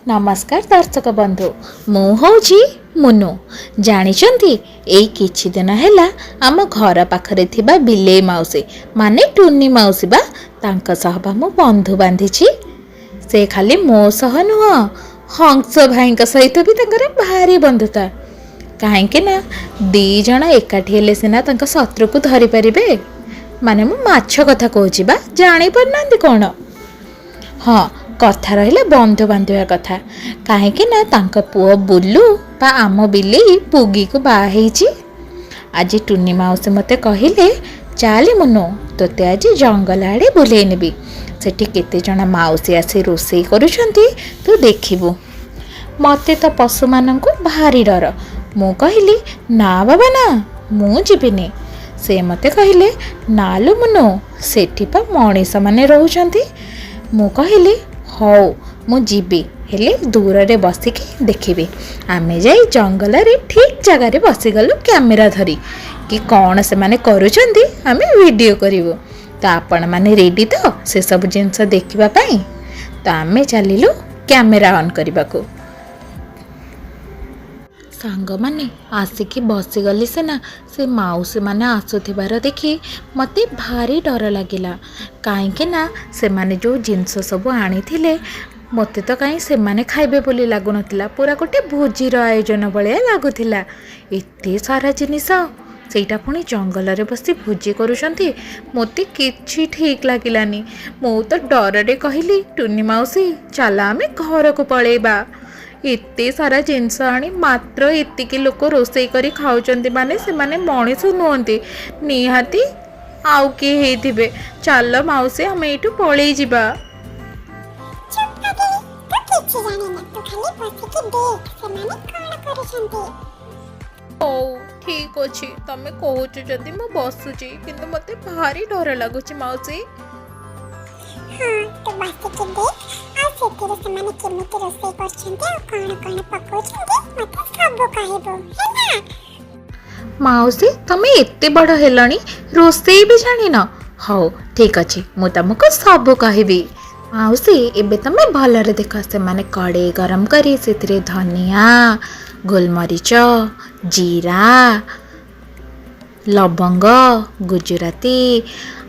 ନମସ୍କାର ଦର୍ଶକ ବନ୍ଧୁ, ମୁଁ ହେଉଛି ମୁନୁ। ଜାଣିଛନ୍ତି, ଏଇ କିଛି ଦିନ ହେଲା ଆମ ଘର ପାଖରେ ଥିବା ବିଲେଇ ମାଉସୀ, ମାନେ ଟୁନି ମାଉସୀ ବା, ତାଙ୍କ ସହ ବା ମୁଁ ବନ୍ଧୁ ବାନ୍ଧିଛି। ସେ ଖାଲି ମୋ ସହ ନୁହଁ, ହଂସ ଭାଇଙ୍କ ସହିତ ବି ତାଙ୍କର ଭାରି ବନ୍ଧୁତା। କାହିଁକି ନା ଦୁଇ ଜଣ ଏକାଠି ହେଲେ ସିନା ତାଙ୍କ ଶତ୍ରୁକୁ ଧରିପାରିବେ। ମାନେ ମୁଁ ମାଛ କଥା କହୁଛି ବା, ଜାଣିପାରୁନାହାନ୍ତି କ'ଣ? ହଁ, କଥା ରହିଲା ବନ୍ଧୁ ବାନ୍ଧିବା କଥା। କାହିଁକି ନା ତାଙ୍କ ପୁଅ ବୁଲୁ ବା ଆମ ବିଲେଇ ପୁଗିକୁ ବାହା ହେଇଛି। ଆଜି ଟୁନି ମାଉସୀ ମୋତେ କହିଲେ, ଚାଲେ ମୁନୁ, ତୋତେ ଆଜି ଜଙ୍ଗଲ ଆଡ଼େ ବୁଲେଇ ନେବି। ସେଠି କେତେ ଜଣ ମାଉସୀ ଆସି ରୋଷେଇ କରୁଛନ୍ତି, ତୁ ଦେଖିବୁ। ମୋତେ ତ ପଶୁମାନଙ୍କୁ ଭାରି ଡର। ମୁଁ କହିଲି, ନା ବାବା ନା, ମୁଁ ଯିବିନି। ସେ ମୋତେ କହିଲେ, ନା ଲୋ ମୁନୁ, ସେଠି ପା ମଣିଷମାନେ ରହୁଛନ୍ତି। ମୁଁ କହିଲି, ହଉ ମୁଁ ଯିବି, ହେଲେ ଦୂରରେ ବସିକି ଦେଖିବି। ଆମେ ଯାଇ ଜଙ୍ଗଲରେ ଠିକ୍ ଜାଗାରେ ବସିଗଲୁ କ୍ୟାମେରା ଧରି, କି କ'ଣ ସେମାନେ କରୁଛନ୍ତି ଆମେ ଭିଡ଼ିଓ କରିବୁ। ତ ଆପଣମାନେ ରେଡ଼ି ତ ସେସବୁ ଜିନିଷ ଦେଖିବା ପାଇଁ? ତ ଆମେ ଚାଲିଲୁ କ୍ୟାମେରା ଅନ୍ କରିବାକୁ। ସାଙ୍ଗମାନେ ଆସିକି ବସିଗଲି ସିନା, ସେ ମାଉସୀମାନେ ଆସୁଥିବାର ଦେଖି ମୋତେ ଭାରି ଡର ଲାଗିଲା। କାହିଁକି ନା ସେମାନେ ଯେଉଁ ଜିନିଷ ସବୁ ଆଣିଥିଲେ, ମୋତେ ତ କାହିଁ ସେମାନେ ଖାଇବେ ବୋଲି ଲାଗୁନଥିଲା। ପୁରା ଗୋଟେ ଭୋଜିର ଆୟୋଜନ ଭଳିଆ ଲାଗୁଥିଲା। ଏତେ ସାରା ଜିନିଷ, ସେଇଟା ପୁଣି ଜଙ୍ଗଲରେ ବସି ଭୋଜି କରୁଛନ୍ତି। ମୋତେ କିଛି ଠିକ୍ ଲାଗିଲାନି। ମୁଁ ତ ଡରରେ କହିଲି, ଟୁନି ମାଉସୀ, ଚାଲ ଆମେ ଘରକୁ ପଳେଇବା। ଏତେ ସାରା ଜିନିଷ ଆଣି ମାତ୍ର ଏତିକି ଲୋକ ରୋଷେଇ କରି ଖାଉଛନ୍ତି, ମାନେ ସେମାନେ ମଣିଷ ନୁହନ୍ତି, ନିହାତି ଆଉ କିଏ ହେଇଥିବେ। ଚାଲ ମାଉସୀ, ଆମେ ଏଇଠୁ ପଳେଇ ଯିବା। ଚୁପ୍ ପାଗିଳି, ତୁ କିଛି ଜାଣିନା। ତୁ ଖାଲି ବସିକି ଦେଖ ସେମାନେ କ'ଣ କରୁଛନ୍ତି। ହଉ ଠିକ୍ ଅଛି, ତମେ କହୁଛ ଯଦି ମୁଁ ବସୁଛି, କିନ୍ତୁ ମୋତେ ଭାରି ଡର ଲାଗୁଛି ମାଉସୀ। ହଁ, ତୁ ବସିକି ଦେଖ ଆଉ ସେଥିରେ ସେମାନେ କେମିତି ରୋଷେଇ କରୁଛନ୍ତି ଆଉ କ'ଣ କ'ଣ ପକଉଛନ୍ତି, ମତେ ସବୁ କହିବୁ, ହେଲା? ମାଉସୀ, ତମେ ଏତେ ବଡ଼ ହେଲଣି, ରୋଷେଇ ବି ଜାଣିନ? ହଉ ଠିକ୍ ଅଛି, ମୁଁ ତମକୁ ସବୁ କହିବି। ମାଉସୀ, ଏବେ ତମେ ଭଲରେ ଦେଖ। ସେମାନେ କଡ଼େଇ ଗରମ କରି ସେଥିରେ ଧନିଆ, ଗୋଲମରିଚ, ଜିରା, ଲବଙ୍ଗ, ଗୁଜୁରାତି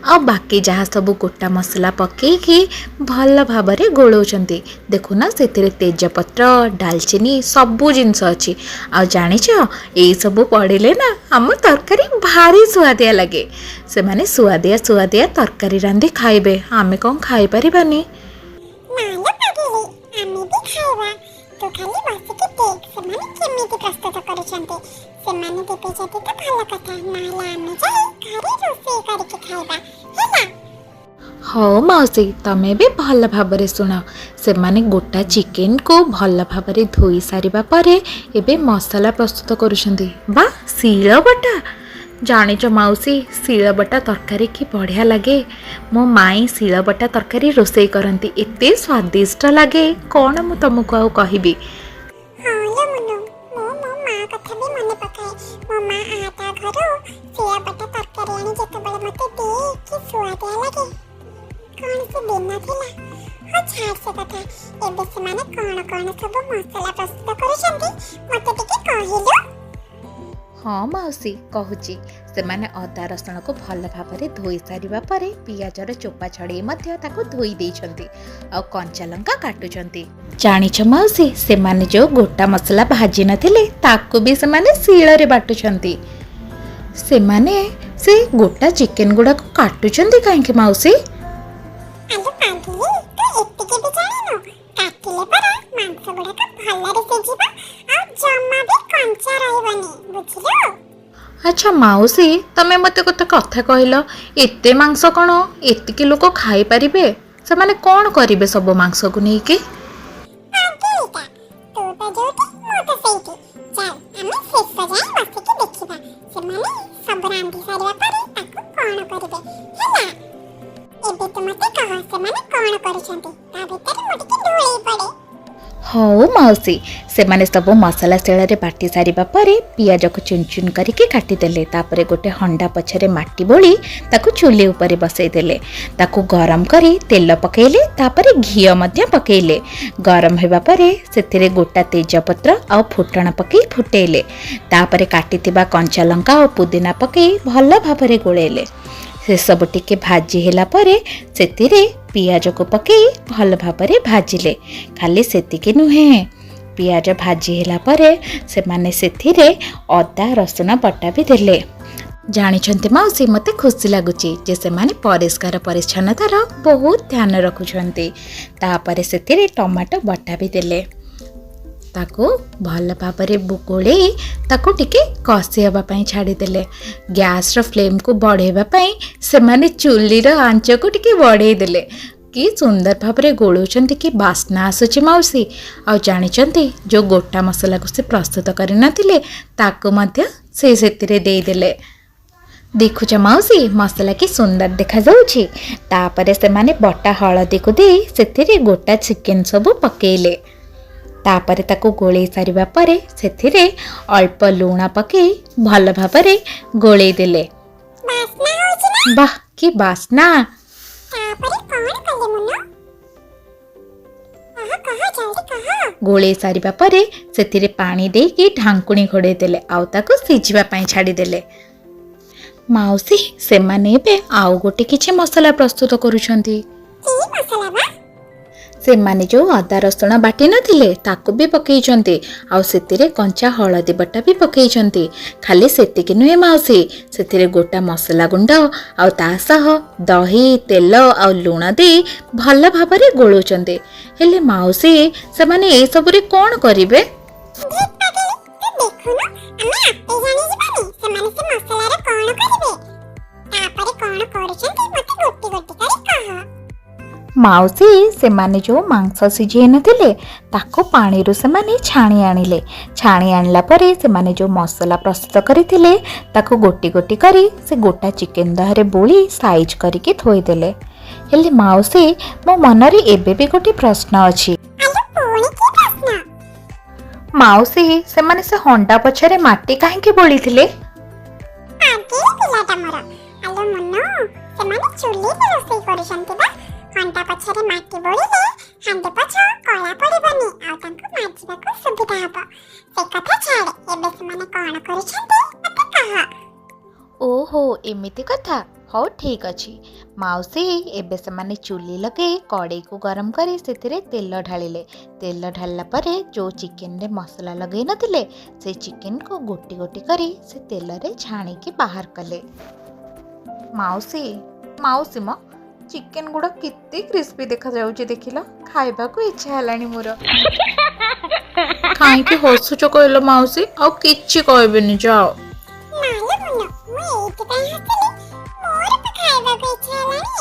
ଆଉ ବାକି ଯାହା ସବୁ ଗୋଟା ମସଲା ପକେଇକି ଭଲ ଭାବରେ ଗୋଳଉଛନ୍ତି। ଦେଖୁନ, ସେଥିରେ ତେଜପତ୍ର, ଡାଲଚିନି ସବୁ ଜିନିଷ ଅଛି। ଆଉ ଜାଣିଛ, ଏଇସବୁ ପଡ଼ିଲେ ନା ଆମ ତରକାରୀ ଭାରି ସୁଆଦିଆ ଲାଗେ। ସେମାନେ ସୁଆଦିଆ ସୁଆଦିଆ ତରକାରୀ ରାନ୍ଧି ଖାଇବେ, ଆମେ କ'ଣ ଖାଇପାରିବାନି? ନା ଲୋ ପାଗିଳି, ଆମେ ବି ଖାଇବା। ତୁ ଖାଲି ବସିକି ଦେଖ ସେମାନେ କେମିତି ପ୍ରସ୍ତୁତ କରୁଛନ୍ତି। ସେମାନେ ଦେବେ ଯଦି ତ ଭଲ କଥା, ନହେଲେ ଆମେ ଯାଇ ଘରେ ରୋଷେଇ କରିକି ଖାଇବା, ହେଲା? ହଉ ମାଉସୀ, ତମେ ବି ଭଲ ଭାବରେ ଶୁଣ। ସେମାନେ ଗୋଟା ଚିକେନକୁ ଭଲ ଭାବରେ ଧୋଇ ସାରିବା ପରେ ଏବେ ମସଲା ପ୍ରସ୍ତୁତ କରୁଛନ୍ତି ବା ଶିଳବଟା। ଜାଣିଛ ମାଉସୀ, ଶିଳବଟା ତରକାରୀ କି ବଢ଼ିଆ ଲାଗେ। ମୋ ମାଇଁ ଶିଳବଟା ତରକାରୀ ରୋଷେଇ କରନ୍ତି, ଏତେ ସ୍ୱାଦିଷ୍ଟ ଲାଗେ, କ'ଣ ମୁଁ ତମକୁ ଆଉ କହିବି। ହଁ ଲୋ ମୁନୁ, ମୁଁ ମୋ ମା କଥା ବି ମନେ ପକାଏ। ମୋ ମା ଆ ତା ଘରୁ ଶିଳବଟା ତରକାରୀ ଆଣି ଯେତେବେଳେ ମତେ ଦିଏ, କି ସୁଆଦିଆ ଲାଗେ। କ'ଣ ସେ ଦିନ ଥିଲା! ହଉ ଛାଡ଼ ସେ କଥା। ଏବେ ସେମାନେ କ'ଣ କ'ଣ ସବୁ ମସଲା ପ୍ରସ୍ତୁତ କରୁଛନ୍ତି, ମତେ ଟିକେ କହିଲୁ। ହଁ ମାଉସୀ, କହୁଛି। ସେମାନେ ଅଦା ରସୁଣକୁ ଭଲ ଭାବରେ ଧୋଇ ସାରିବା ପରେ ପିଆଜର ଚୋପା ଛଡ଼େଇ ମଧ୍ୟ ତାକୁ ଧୋଇ ଦେଇଛନ୍ତି ଆଉ କଞ୍ଚା ଲଙ୍କା କାଟୁଛନ୍ତି। ଜାଣିଛ ମାଉସୀ, ସେମାନେ ଯେଉଁ ଗୋଟା ମସଲା ଭାଜି ନଥିଲେ, ତାକୁ ବି ସେମାନେ ଶିଳରେ ବାଟୁଛନ୍ତି। ସେମାନେ ସେ ଗୋଟା ଚିକେନ ଗୁଡ଼ାକୁ କାଟୁଛନ୍ତି କାହିଁକି ମାଉସୀ? ଆଲୋ ପାଗିଳି, ତୁ ଏତିକି ବି ଜାଣିନୁ? କାଟିଲେ ପରା ମାଂସ ଗୁଡ଼ାକ ଭଲରେ ସିଝିବ ଆଉ ଜମା ବି କଞ୍ଚା ରହିବନି, ବୁଝିଲୁ? ଆଚ୍ଛା ମାଉସୀ, ତମେ ମୋତେ ଗୋଟେ କଥା କହିଲ, ଏତେ ମାଂସ କ'ଣ ଏତିକି ଲୋକ ଖାଇପାରିବେ? ସେମାନେ କ'ଣ କରିବେ ସବୁ ମାଂସକୁ ନେଇକି? ପାଗିଳିଟା, ତୁ ତ ଯୋଉଠି ମୁଁ ତ ସେଇଠି। ଚାଲ ଆମେ ଶେଷ ଯାଏଁ ବସିକି ଦେଖିବା ସେମାନେ ସବୁ ରାନ୍ଧି ସାରିବା ପରେ ତାକୁ କ'ଣ କରିବେ, ହେଲା? ଏବେ ତୁ ମତେ କହ ସେମାନେ କ'ଣ କରୁଛନ୍ତି, ତା ଭିତରେ ମୁଁ ଟିକେ ଢୋଳେଇ ପଡ଼େ। ହଉ ମାଉସୀ। ସେମାନେ ସବୁ ମସଲା ଶିଳରେ ବାଟି ସାରିବା ପରେ ପିଆଜକୁ ଚୁନ ଚୁନ କରିକି କାଟିଦେଲେ। ତାପରେ ଗୋଟେ ହଣ୍ଡା ପଛରେ ମାଟି ବୋଳି ତାକୁ ଚୁଲି ଉପରେ ବସେଇଦେଲେ। ତାକୁ ଗରମ କରି ତେଲ ପକେଇଲେ, ତାପରେ ଘିଅ ମଧ୍ୟ ପକେଇଲେ। ଗରମ ହେବା ପରେ ସେଥିରେ ଗୋଟା ତେଜପତ୍ର ଆଉ ଫୁଟଣ ପକେଇ ଫୁଟେଇଲେ। ତାପରେ କାଟିଥିବା କଞ୍ଚା ଲଙ୍କା ଆଉ ପୁଦିନା ପକେଇ ଭଲ ଭାବରେ ଗୋଳେଇଲେ। ସେସବୁ ଟିକେ ଭାଜି ହେଲା ପରେ ସେଥିରେ ପିଆଜକୁ ପକେଇ ଭଲ ଭାବରେ ଭାଜିଲେ। ଖାଲି ସେତିକି ନୁହେଁ, ପିଆଜ ଭାଜି ହେଲା ପରେ ସେମାନେ ସେଥିରେ ଅଦା ରସୁଣ ବଟା ବି ଦେଲେ। ଜାଣିଛନ୍ତି ମାଉସୀ, ମୋତେ ଖୁସି ଲାଗୁଛି ଯେ ସେମାନେ ପରିଷ୍କାର ପରିଚ୍ଛନ୍ନତାର ବହୁତ ଧ୍ୟାନ ରଖୁଛନ୍ତି। ତାପରେ ସେଥିରେ ଟମାଟୋ ବଟା ବି ଦେଲେ। ତାକୁ ଭଲ ଭାବରେ ଗୋଳେଇ ତାକୁ ଟିକେ କଷି ହେବା ପାଇଁ ଛାଡ଼ିଦେଲେ। ଗ୍ୟାସ୍ର ଫ୍ଲେମ୍କୁ ବଢ଼େଇବା ପାଇଁ ସେମାନେ ଚୁଲିର ଆଞ୍ଚକୁ ଟିକେ ବଢ଼େଇ ଦେଲେ। କି ସୁନ୍ଦର ଭାବରେ ଗୋଳଉଛନ୍ତି, କି ବାସ୍ନା ଆସୁଛି ମାଉସୀ। ଆଉ ଜାଣିଛନ୍ତି, ଯେଉଁ ଗୋଟା ମସଲାକୁ ସେ ପ୍ରସ୍ତୁତ କରିନଥିଲେ ତାକୁ ମଧ୍ୟ ସେ ସେଥିରେ ଦେଇଦେଲେ। ଦେଖୁଛ ମାଉସୀ, ମସଲା କି ସୁନ୍ଦର ଦେଖାଯାଉଛି। ତାପରେ ସେମାନେ ବଟା ହଳଦୀକୁ ଦେଇ ସେଥିରେ ଗୋଟା ଚିକେନ୍ ସବୁ ପକେଇଲେ। ତାପରେ ତାକୁ ଗୋଳେଇ ସାରିବା ପରେ ସେଥିରେ ଅଳ୍ପ ଲୁଣ ପକେଇ ଭଲ ଭାବରେ ଗୋଳେଇ ଦେଲେ। ବାସ୍ନା ହଉଛି ନା? ବାଃ, କି ବାସ୍ନା! ତାପରେ କଣ କଲେ ମୁନୁ? କହ କହ, ଜଲ୍ଦି କହ। ଗୋଳେଇ ସାରିବା ପରେ ସେଥିରେ ପାଣି ଦେଇକି ଢାଙ୍କୁଣୀ ଘୋଡ଼େଇ ଦେଲେ ଆଉ ତାକୁ ସିଝିବା ପାଇଁ ଛାଡ଼ିଦେଲେ। ମାଉସୀ, ସେମାନେ ଏବେ ଆଉ ଗୋଟେ କିଛି ମସଲା ପ୍ରସ୍ତୁତ କରୁଛନ୍ତି। କି ମସଲା ବା? ସେମାନେ ଯେଉଁ ଅଦା ରସୁଣ ବାଟି ନଥିଲେ ତାକୁ ବି ପକେଇଛନ୍ତି, ଆଉ ସେଥିରେ କଞ୍ଚା ହଳଦୀ ବଟା ବି ପକେଇଛନ୍ତି। ଖାଲି ସେତିକି ନୁହେଁ ମାଉସୀ, ସେଥିରେ ଗୋଟା ମସଲା ଗୁଣ୍ଡ ଆଉ ତା ସହ ଦହି, ତେଲ ଆଉ ଲୁଣ ଦେଇ ଭଲ ଭାବରେ ଗୋଳଉଛନ୍ତି। ହେଲେ ମାଉସୀ, ସେମାନେ ଏସବୁରେ କ'ଣ କରିବେ? ଧେତ୍ ପାଗେଳି, ତୁ ଦେଖୁନୁ, ଆମେ ଆପେ ଜାଣିଯିବାନି ସେମାନେ ସେ ମସଲାର କଣ କରିବେ। ତାପରେ କଣ କରୁଛନ୍ତି ମତେ ଗୋଟି ଗୋଟି କରି କହ। ମାଉସୀ, ସେମାନେ ଯେଉଁ ମାଂସ ସିଝେଇ ନଥିଲେ ତାକୁ ପାଣିରୁ ସେମାନେ ଛାଣି ଆଣିଲେ। ଛାଣି ଆଣିଲା ପରେ ସେମାନେ ଯେଉଁ ମସଲା ପ୍ରସ୍ତୁତ କରିଥିଲେ ତାକୁ ଗୋଟି ଗୋଟି କରି ସେ ଗୋଟା ଚିକେନ୍ ଦେହରେ ବୋଳି ସାଇଜ୍ କରିକି ଥୋଇଦେଲେ। ହେଲେ ମାଉସୀ, ମୋ ମନରେ ଏବେ ବି ଗୋଟେ ପ୍ରଶ୍ନ ଅଛି। ଆଲୋ, ପୁଣି କି ପ୍ରଶ୍ନ? ମାଉସୀ, ସେମାନେ ସେ ହଣ୍ଡା ପଛରେ ମାଟି କାହିଁକି ବୋଳିଥିଲେ? ପାଗେଳି ପିଲାଟା ମୋର। ଆଲୋ ମୁନୁ, ସେମାନେ ଚୁଲିରେ ରୋଷେଇ କରୁଛନ୍ତି ବା। ହଣ୍ଡା ପଛରେ ମାଟି ବୋଳିଲେ ହାଣ୍ଡି ପଛ କଳା ପଡ଼ିବନି ଆଉ ତାଙ୍କୁ ମାଜିବାକୁ ସୁବିଧା ହବ। ସେ କଥା ଛାଡ଼, ଏବେ ସେମାନେ କଣ କରୁଛନ୍ତି ମତେ କହ। ଓହୋ, ଏମିତି କଥା। ହଉ, ଠିକ୍ ଅଛି ମାଉସୀ। ଏବେ ସେମାନେ ଚୁଲି ଲଗେଇ କଡ଼େଇକୁ ଗରମ କରି ସେଥିରେ ତେଲ ଢାଳିଲେ। ତେଲ ଢାଳିଲା ପରେ ଯେଉଁ ଚିକେନରେ ମସଲା ଲଗେଇ ନଥିଲେ ସେ ଚିକେନକୁ ଗୋଟି ଗୋଟି କରି ସେ ତେଲରେ ଛାଣିକି ବାହାର କଲେ। ମାଉସୀ, ମାଉସୀ ମ, ଚିକେନ ଗୁଡ଼ା କେତେ କ୍ରିସ୍ପି ଦେଖାଯାଉଛି ଦେଖିଲ, ଖାଇବାକୁ ଇଚ୍ଛା ହେଲାଣି ମୋର। କାହିଁକି ହସୁଛ କହିଲ ମାଉସୀ? ଆଉ କିଛି କହିବିନି, ଯାଅ। ନାଲୋ ମୁନୁ, ମୁଁ ଏଇଥିପାଇଁ ହସିଲି, ମୋର ତ ଖାଇବାକୁ ଇଚ୍ଛା ହେଲାଣି।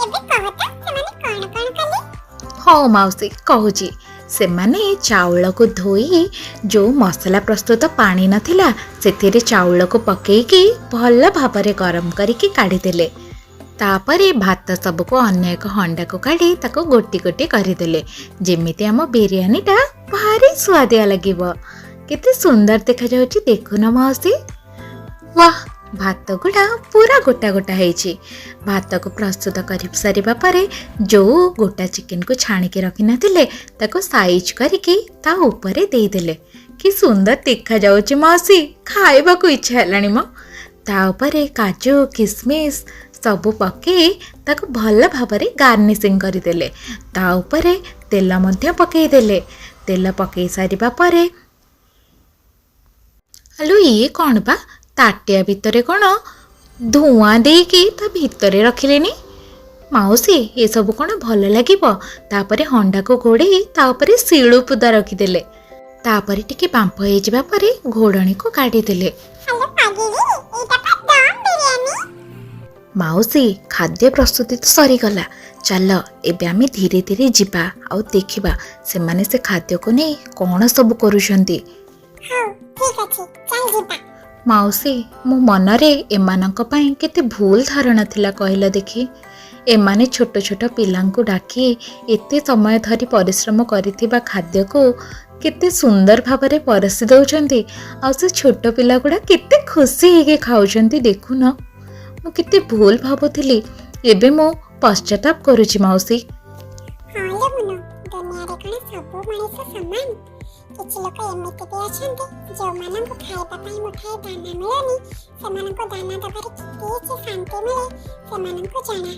ଏବେ କହ ତ ସେମାନେ କଣ କଣ କଲେ? ହଉ ମାଉସୀ, କହୁଛି। ସେମାନେ ଚାଉଳକୁ ଧୋଇ ଯେଉଁ ମସଲା ପ୍ରସ୍ତୁତ ପାଣି ନଥିଲା ସେଥିରେ ଚାଉଳକୁ ପକେଇକି ଭଲ ଭାବରେ ଗରମ କରିକି କାଢ଼ିଦେଲେ। ତାପରେ ଭାତ ସବୁକୁ ଅନ୍ୟ ଏକ ହଣ୍ଡାକୁ କାଢ଼ି ତାକୁ ଗୋଟି ଗୋଟି କରିଦେଲେ, ଯେମିତି ଆମ ବିରିୟାନୀଟା ଭାରି ସୁଆଦିଆ ଲାଗିବ। କେତେ ସୁନ୍ଦର ଦେଖାଯାଉଛି ଦେଖୁନ ମାଉସୀ। ୱାହ, ଭାତ ଗୁଡ଼ା ପୁରା ଗୋଟା ଗୋଟା ହେଇଛି। ଭାତକୁ ପ୍ରସ୍ତୁତ କରି ସାରିବା ପରେ ଯେଉଁ ଗୋଟା ଚିକେନକୁ ଛାଣିକି ରଖିନଥିଲେ ତାକୁ ସାଇଜ୍ କରିକି ତା ଉପରେ ଦେଇଦେଲେ। କି ସୁନ୍ଦର ଦେଖାଯାଉଛି ମାଉସୀ, ଖାଇବାକୁ ଇଚ୍ଛା ହେଲାଣି ମ। ତା ଉପରେ କାଜୁ କିସମିସ୍ ସବୁ ପକେଇ ତାକୁ ଭଲ ଭାବରେ ଗାର୍ନିସିଂ କରିଦେଲେ। ତା ଉପରେ ତେଲ ମଧ୍ୟ ପକେଇଦେଲେ। ତେଲ ପକେଇ ସାରିବା ପରେ, ଆଲୋ, ଇଏ କ'ଣ ବା? ତାଟିଆ ଭିତରେ କ'ଣ ଧୂଆଁ ଦେଇକି ତା ଭିତରେ ରଖିଲେନି? ମାଉସୀ, ଏସବୁ କ'ଣ ଭଲ ଲାଗିବ? ତାପରେ ହଣ୍ଡାକୁ ଘୋଡ଼େଇ ତା ଉପରେ ଶିଳୁପୁଦା ରଖିଦେଲେ। ତାପରେ ଟିକେ ବାମ୍ଫ ହେଇଯିବା ପରେ ଘୋଡ଼ଣୀକୁ କାଢ଼ିଦେଲେ। ଆଲୋ ପାଗେଳି, ଏଇଟା ପା ଦମ୍ ବିରିୟାନୀ। ମାଉସୀ, ଖାଦ୍ୟ ପ୍ରସ୍ତୁତି ତ ସରିଗଲା। ଚାଲ ଏବେ ଆମେ ଧୀରେ ଧୀରେ ଯିବା ଆଉ ଦେଖିବା ସେମାନେ ସେ ଖାଦ୍ୟକୁ ନେଇ କ'ଣ ସବୁ କରୁଛନ୍ତି। ହଉ, ଠିକ ଅଛି, ଚାଲ ଯିବା। ମାଉସୀ, ମୋ ମନରେ ଏମାନଙ୍କ ପାଇଁ କେତେ ଭୁଲ ଧାରଣା ଥିଲା କହିଲ ଦେଖି। ଏମାନେ ଛୋଟ ଛୋଟ ପିଲାଙ୍କୁ ଡାକି ଏତେ ସମୟ ଧରି ପରିଶ୍ରମ କରିଥିବା ଖାଦ୍ୟକୁ କେତେ ସୁନ୍ଦର ଭାବରେ ପରସି ଦେଉଛନ୍ତି, ଆଉ ସେ ଛୋଟ ପିଲାଗୁଡ଼ା କେତେ ଖୁସି ହେଇକି ଖାଉଛନ୍ତି ଦେଖୁନ। ମୁଁ କେତେ ଭୁଲ ଭାବୁଥିଲି, ଏବେ ମୁଁ ପଶ୍ଚାତାପ କରୁଛି ମାଉସୀ। ହଁ ଲୋ ମୁନୁ, ଦୁନିଆରେ କ'ଣ ସବୁ ମଣିଷ ସମାନ? କିଛି ଲୋକ ଏମିତି ବି ଅଛନ୍ତି, ଯେଉଁମାନଙ୍କୁ ଖାଇବା ପାଇଁ ମୁଠାଏ ଦାନା ମିଳୁନି। ସେମାନଙ୍କୁ ଦାନା ଦେବାରେ କେତେ ଯେ ଶାନ୍ତି ମିଳେ, ସେମାନଙ୍କୁ ଜଣା।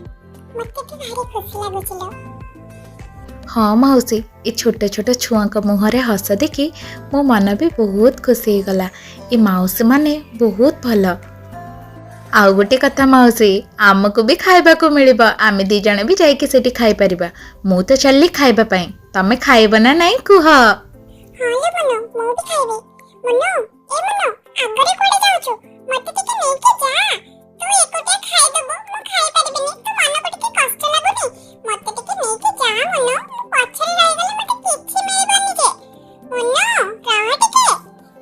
ମୋତେ ବି ଭାରି ଖୁସି ଲାଗୁଛି ଲୋ। ହଁ ମାଉସୀ, ଏ ଛୋଟ ଛୋଟ ଛୁଆଙ୍କ ମୁହଁରେ ହସ ଦେଖି ମୋ ମନ ବି ବହୁତ ଖୁସି ହେଇଗଲା। ଏ ମାଉସୀମାନେ ବହୁତ ଭଲ। ଆଉ ଗୋଟେ କଥା ମାଉସୀ, ଆମକୁ ବି ଖାଇବାକୁ ମିଳିବ। ଆମେ 2 ଜଣ ବି ଯାଇକି ସେଠି ଖାଇପାରିବା। ମୁଁ ତ ଚାଲିଲି ଖାଇବା ପାଇଁ, ତମେ ଖାଇବ ନା ନାଇଁ କୁହ? ହଁ ଲୋ ମୁନୁ, ମୁଁ ବି ଖାଇବି। ମୁନୁ, ଏ ମୁନୁ, ଆଗରେ କୁଆଡ଼େ ଯାଉଛୁ? ମତେ ଟିକେ ନେଇକି ଯା। ତୁ ଏକୁଟିଆ ଖାଇଦବୁ, ମୁଁ ଖାଇପାରିବିନି। ତୋ ମନକୁ ଟିକେ କଷ୍ଟ ଲାଗୁନି? ମତେ ଟିକେ ନେଇକି ଯା ମୁନୁ, ମୁଁ ପଛରେ ରହିଗଲେ ମତେ କିଛି ମିଳିବନି ଯେ। ମୁନୁ, ରହ ଟିକେ।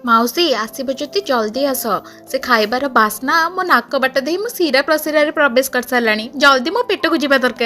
ମାଉସୀ, ଆସିବ ଯଦି ଜଲ୍ଦି ଆସ। ସେ ଖାଇବାର ବାସ୍ନା ମୋ ନାକ ବାଟ ଦେଇ ମୋ ଶିରା ପ୍ରଶିରାରେ ପ୍ରବେଶ କରିସାରିଲାଣି। ଜଲ୍ଦି ମୋ ପେଟକୁ ଯିବା ଦରକାର।